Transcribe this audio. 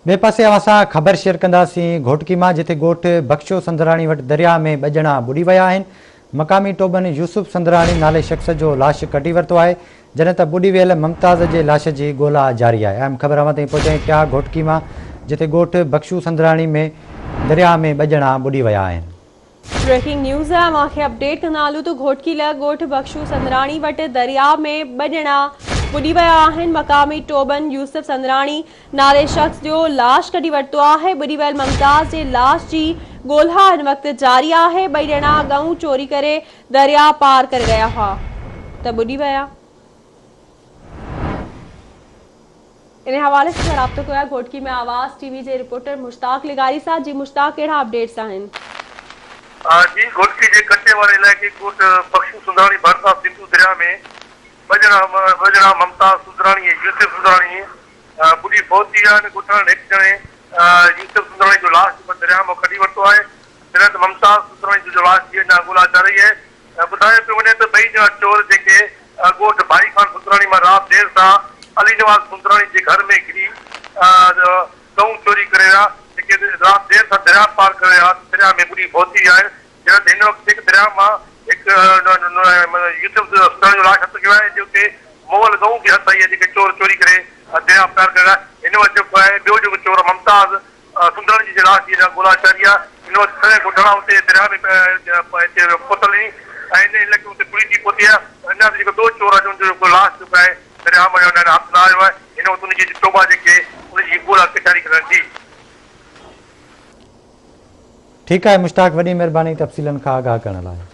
ٻئي پاسي اوهان سان خبر شيئر ڪنداسين گهوٽڪي مان جتي ڳوٺ بخشو سندراڻي وٽ درياهه ۾ ٻه ڄڻا ٻڏي ويا آهن. مقامي ٽوٻن يوسف سندراڻي نالي شخص جو لاش ڪڍي ورتو آهي جڏهن ته ٻڏي ويل ممتاز جي لاش جي ڳولا جاري آهي. اهم خبر اوهان تائين پهچايون پيا گهوٽڪي مان جتي ڳوٺ بخشو سندراڻي ۾ درياهه ۾ ٻه ڄڻا ٻڏي ويا آهن. بريڪنگ نيوز اوهان کي اپڊيٽ ڪندا هلون ته گهوٽڪي لڳ ڳوٺ بخشو سندراڻي وٽ درياء ۾ ٻه ڄڻا ٻڏي ويا آهن مقامي ٽوٻن يوسف سندراڻي نالي شخص جو لاش ڪڍي ورتو آهي ٻڏي ويل ممتاز جي لاش جي ڳولها هن وقت جاري آهي ٻئي ڄڻا ڳئون چوري ڪري درياء پار ڪري رهيا هئا ته ٻڏي ويا. ان حوالي سان رابطو ڪيو آهي گهوٽڪي ۾ آواز ٽي وي جي رپورٽر مشتاق لغاري سان جي مشتاق ڪهڙا اپڊيٽس آهن. جي گهوٽڪي جي ڪچي واري علائقي ڳوٺ بخشو سندراڻي ڀرسان سنڌو درياء ۾ ٻه ڄڻا ٻه ڄڻا ممتاز سندراڻي ۽ يوسف سندراڻي ٻڏي فوت ٿي ويا آهن ڳوٺاڻن هڪ ڄڻي يوسف سندراڻي جو لاش درياء مان ڪڍي ورتو آهي جڏهن ته ممتاز سندراڻي جو لاش جي اڃا ڳولا جاري آهي ٻڌايو پيو وڃي ته ٻئي ڄڻا چور جيڪي ڳوٺ ڀائي خان سندراڻي مان رات دير سان علي نواز سندراڻي جي گهر ۾ گهڙي ڳئون چوري ڪري ويا جيڪي رات دير سان درياء پار ڪري ويا ته درياء ۾ ٻڏي فوت ٿي ويا آهن جڏهن ته هن وقت هڪ درياء مان هڪ يوسف سندراڻي جو لاش هٿ ڪيو آهي جتي مئل ڳئون به هٿ آئي آهي جيڪي چور چوري ڪري درياء پار ڪري ويا هن وقت جيڪو آهي ٻيو جيڪو چور ممتاز سندرڻ جي لاش جي ڳولا جاري آهي. هن وقت سوين ڳوٺاڻا اتي درياء ۾ هتي پهتل آهن ۽ ان علائقي ۾ اتي پوليس به پهتي آهي. اڃا به جيڪو ٻيو چور آهي ان جو جيڪو لاش جيڪو آهي درياء مان اڃا هٿ نه آيو آهي. هن وقت ان جي ٽوٻا جيڪي ان جي ڳولا ڪچهري ڪرڻ ٿي. ٺيڪ آهي مشتاق وڏي مهرباني تفصيلن کان آگاهه ڪرڻ لاء.